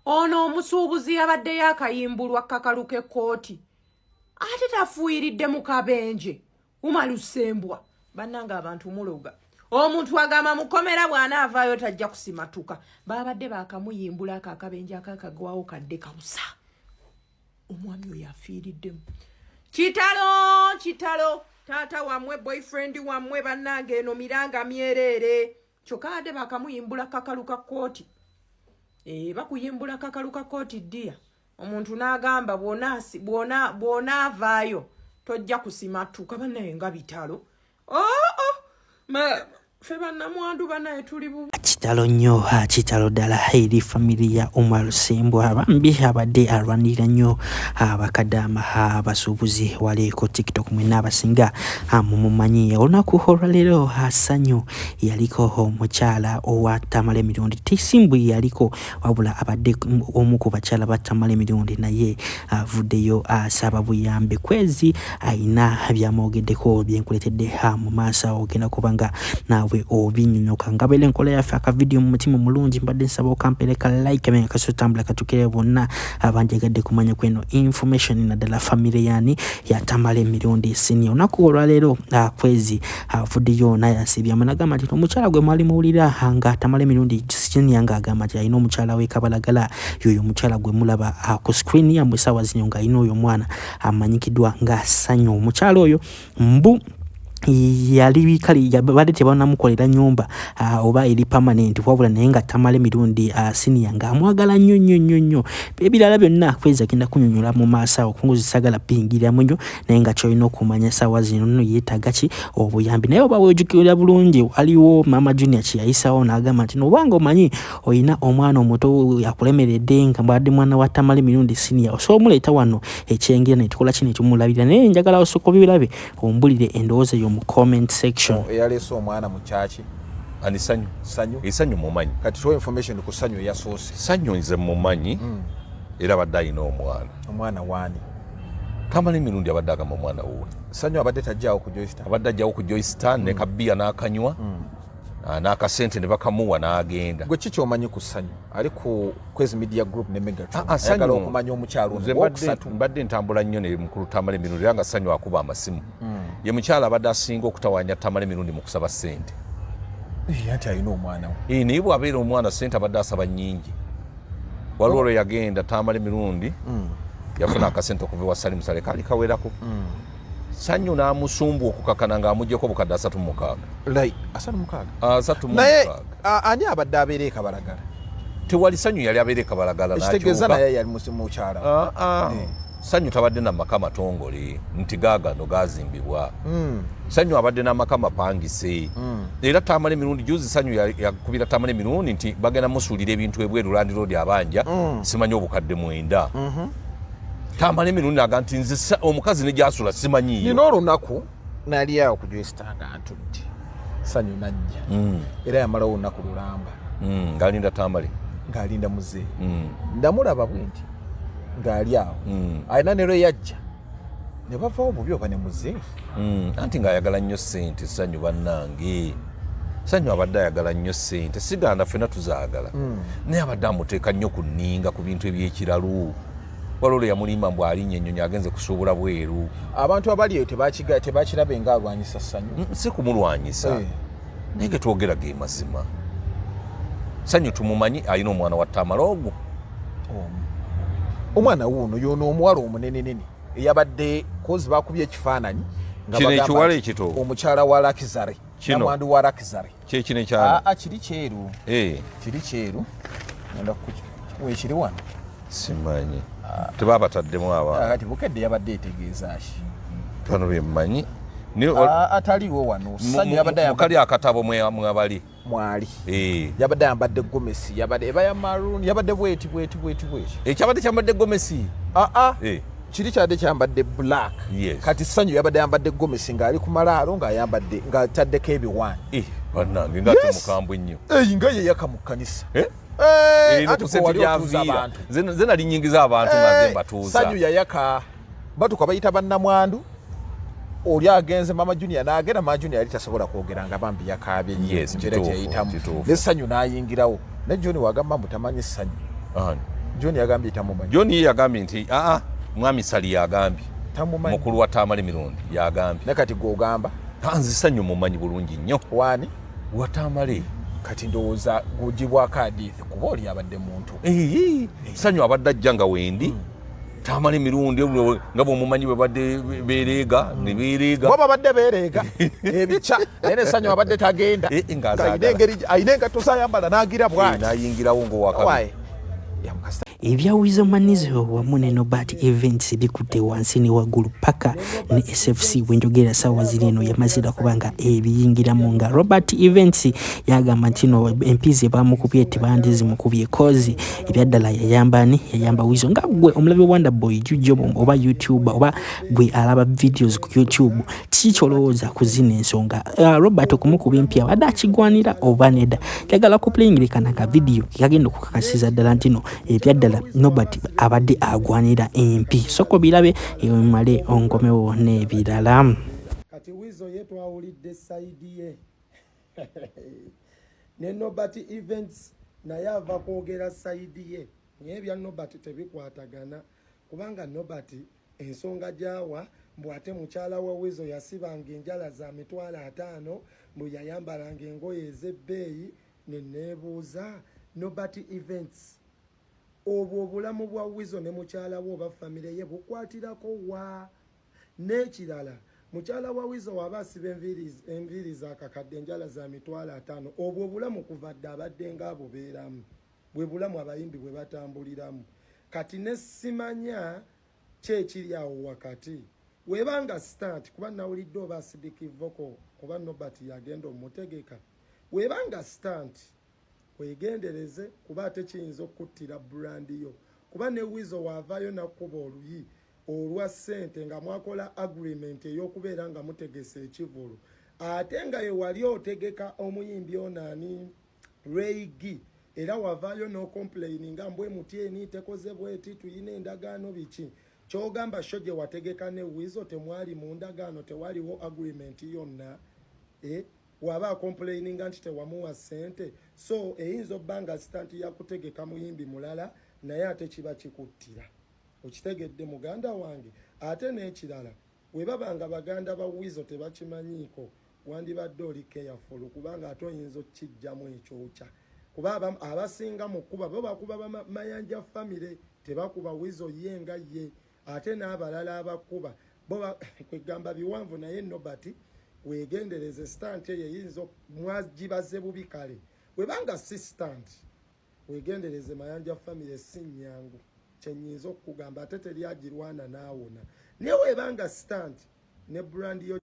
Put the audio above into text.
Ono omusuubuzi yabadde yakayimbulwa kakalu k'ekkooti ate tafuuyiridde mu kabenje. Umaru Ssembwa, bannange abantu muloga. Omuntu agamba mukomera bw'anaavaayo tajja kusimatuka. Baabadde baakamuyimbula ako akabenje akakagwawo kadde kawusa. Omwami oyo afiiriddemu. Kitalo, kitalo. Taata wammwe, boyfriend wammwe, bannange eno miranga myereere. Kyokka abadde baakamuyimbula kakalu ka kkooti. Bakuyimbula kakalu ka kkooti ddiya. Omuntu n'agamba bw'onaavaayo tojja kusimatuka. Bannaye nga bitalo. Ffe bannamwandu bannaye tuli bubi. Kitalo nnyo, kitalo ddala eri famire ya Umar Ssembwa. Bambi abadde alwanirira nnyo abakadaama abasuubuzi wali ku TikTok, mwenna abasinga mumumanyi. Olunaku olwaleero Sanyu yaliko omukyala owa Tamale Emirundi, Tisimbwi yaliko, wabula abadde omu ku bakyala ba Tamale Emirundi, naye avuddeyo asaba buyambi. Kwezi ayina byamwogeddeko byenkuleetedde mu maaso awo, ogenda kuba nga naawe obinyonyoka nga beera enkola yaffe. Akavidiyo mu mutima omulungi mbadde nsaba okampereka like menga kasotambula katukire bonna abanjagadde kumanya kweno information, naddala famire yani ya Tamale Emirundi Senior. Olunaku olwaleero Kwezi avuddeyo naye asiibyamu nagamba nti omukyala gwe mwali muwulira nga Tamale Emirundi Senior ng'agamba nti alina omukyala w'e Kabalagala, yoyo omukyala gwe mulaba ku screen yammwe essaawa zino ng'alina oyo omwana amanyikiddwa nga Sanyu. Omukyala oyo mbu yali kale babadde tebanamukolera nyumba oba eri permanent, wabula naye nga Tamale Mirundi Senior ng'amwagala nnyo nnyo nnyo nnyo. Ebirala byonna Kwezi agenda kunyonyola mu maaso awo, kunguzi sagala biyingiriramu nnyo, naye nga kyolina okumanya essaawa zino nno yeetaaga ki obuyambi. Naye oba weejjukira bulungi, waliwo Maama Junior kye yayisawo n'agamba nti nobanga omanyi olina omwana omuto akulemeredde nga mbadde mwana wa Tamale Mirundi Senior, osobola omuleeta wano ekyengera ne tukola ki ne tumulabirira. Naye njagala osooka obirabe ombulire endowooza yo mu comment section. Eyaleese omwana mu kyaki? Ani? Sanyu? Sanyu. Esanyu mumanyi. Kati tuwa information ku Sanyu eyasoose. Sanyu nze mumanyi, era abadde alina omwana. Omwana waani? Tamale Emirundi abadde agamba omwana wuwe. Sanyu abadde tajjaawo ku Joystar? Abadde ajjawo ku Joystar ne kabiya n'akanywa, n'akasente ne bakamuwa n'agenda. Gwe ki kyomanyi ku Sanyu ali ku Kwezi Media Group ne Megatron? Ayagala okumanya omukyalo ono owokusatu. Mbadde ntambula nnyo ne mukulu Tamale Emirundi, era nga Sanyu akuba amasimu. Ye mukyala abadde asinga okutawaanya Tamale Emirundi mu kusaba ssente. Anti alina omwana we. Naye bw'abeera omwana ssente abadde asaba nnyingi. Waliwo lwe yagenda Tamale Mirundi, yafuna akasente okuva ewa Salim Saleh, kaali kawerako. Sanyu n'amusumbu okukakana ng'amugyeko obukadde 36. Like 36? 36. Naye ani abadde abeera e Kabalagala? Tewali, Sanyu yali abeera e Kabalagala. Ekitegeeza naye yali mukyala. Sanyu tabadde namaka matongole nti gaagano gazimbibwa. Sanyu abadde n'amaka mapangise. Era Tamale Emirundi juzi Sanyu yakubira Tamale Emirundi nti bagenda musuulira ebintu ebweru, landlord abanja simanyi obukadde 9. Tamale Emirundi aga nti nze omukazi ne gyasula simanyiyo. Nina olunaku nali awo ku Joystar nga ntudde, Sanyu najja, era yamalawo olunaku lulamba. Ng'alinda Tamale. Ng'alinda muzeeyi. Ndamulaba bwe nti ng'ali awo, alina ne lwe yajja ne bavawo bubi oba ne muzeeyi. Anti ng'ayagala nnyo ssente Sanyu, bannange. Sanyu abadde ayagala nnyo ssente, sigaana ffena tuzaagala, naye abadde amuteeka nnyo ku nninga ku bintu ebyekiralu. Waliwo lwe yamulimba mbu alinnya ennyonyi agenze kusuubula bweru. Abantu abali eyo tebakirabe nga alwanyisa Sanyu? Si kumulwanyisa, naye ge twogera ge mazima. Sanyu tumumanyi alina omwana wa Tamale ogwo. Omwana wuuno yono omuwala omunenenene eyabadde kozi bakubye ekifaananyi nga Kino bagamba ekiwala nti ekito. Omukyala wa Lakizare. Kino. Namwandu wa Lakizare. Kyekino ekyalo? Aa, kiri kyeru. Kiri kyeru. Ngenda wekiri wano. Simanyi, tebabataddemu abaana. Kati Bukedde yabadde etegeeza ki? Bano bemmanyi. Ataliiwo wano Sanyu yabadde Mukali akatabo mwabali. Mwali. Yabadde ayambadde gomesi, yabadde eba ya maroon, yabadde bweti bweti bweti bweti. Ekyabadde kyambadde gomesi? Aa, kiri kyabadde kyambadde black. Kati Sanyu yabadde ayambadde gomesi ng'ali ku malaalo, ng'ayambadde ng'ataddeko ebiwaani. Bannange, nga mukambwe nnyo. Nga ye yaka mu kkanisa. Anti wali otuuza abantu. Nze nali nyingiza abantu nga nze mbatuuza. Sanyu yayaka batuka bayita bannamwandu, oli agenze Mama Junior n'agenda. Mama Junior yali tasobola kwogera nga bambi yakaabye nnyo. Mbeera gyeyayitamu, ne Sanyu n'ayingirawo. Ne John wagamba mbu tamanyi Sanyu. John yagambye tamumanyi. John ye yagambye nti aa mwami Sali yagambye. Tamumanyi. Mukulu wa Tamale Mirundi yagambye. Ne kati gw'ogamba? Nze Sanyu mumanyi bulungi nnyo. Wani? Wa Tamale. Kati ndowooza gugibwako adiithi kuba oli abadde muntu. Sanyu abadde ajja nga wendi. Tamale Mirundi nga bw'omumanyi bwe badde beereega ne beereega. Bo babadde beereega ebikya naye ne Sanyu abadde tagenda. Ng'azaagala. Alina engatto z'ayambala n'agira bw'ati. N'ayingirawo ng'owakabi. Ebya Weasel Manizo wamu ne Nobert Events bikutte wansi ne waggulu paka ne SFC bwenjogera sawa ziri eno yamazira kubanga ebiyingiramu nga Robert Events yagamba nti no empizi bamukubye tebandizimukubye kozi ebyaddala yayamba ani yayamba Weasel. Nga gwe omulabi Wonder Boy Jujo oba YouTube oba gwe alaba videos ku YouTube kiki kyolowooza ku zino ensonga? Robert okumukuba empi abadde akigwanira oba nedda? Njagala kuplayingirikana ka video kagenda okukakasiza ddala nti no ebyaddala Nobert abadde agwanira empi. Soko birabe emale onkomewo n'ebirala. Kati Weasel ye twawulidde side ye ne Nobert Events naye ava kwogera side ye, naye ebya Nobert tebikwatagana kubanga Nobert ensonga gy'awa mbu ate mukyala wa Weasel yasibanga enjala za 500,000 mbu yayambalanga engoye ez'ebbeeyi. Ne neebuuza Nobert Events obwo obulamu bwa Weasel ne mukyala we oba famire ye bukwatirako wa? N'ekirala mukyala wa Weasel waba asiba enviiri zakakadde enjala za 500,000 obwo obulamu kuva dda abadde ng'abubeeramu, bwe bulamu abayimbi bwe batambuliramu. Kati ne simanya ki ekiri awo wakati webanga stunt, kuba nawulidde oba Acidic Vokoz oba Nobert yagenda omutegeka, webanga stunt wegendereze kuba ate kiyinza okuttira brand yo, kuba ne Weasel waavaayo nakkuba oluyi olwa ssente nga mwakola agreement ey'okubeera nga mutegese ekivulu, ate nga ye wali otegeka omuyimbi ono ani Ray G, era wavaayo n'ocomplaininga mbwe MTN tekoze bweti tuyina endagaano biki. Kyogamba show gye wategeka ne Weasel temwali mu ndagaano, tewaliwo agreement yonna. Waba acomplaininga nti tewamuwa ssente, so eyinza obba nga stunt yakutegeka muyimbi mulala naye ate kiba kikuttira. Okitegedde muganda wange? Ate n'ekirala we baba nga baganda ba Weasel tebakimanyiiko, wandibadde oli careful kubanga ate oyinza okukijjamu ekyokya, kuba abasinga mu kkuba bo bakuba Mayanja family, tebakuba Weasel ye nga ye, ate n'abalala abakuba bo kwegamba biwanvu. Naye Nobert weegendereze, stunt eyo eyinza mwagibaze bubi. Kale webanga si stunt weegendereze, Mayanja family si nnyangu, kyenyinza okukugamba, ate teri agirwana n'awona. Naye webanga stunt ne brand yo.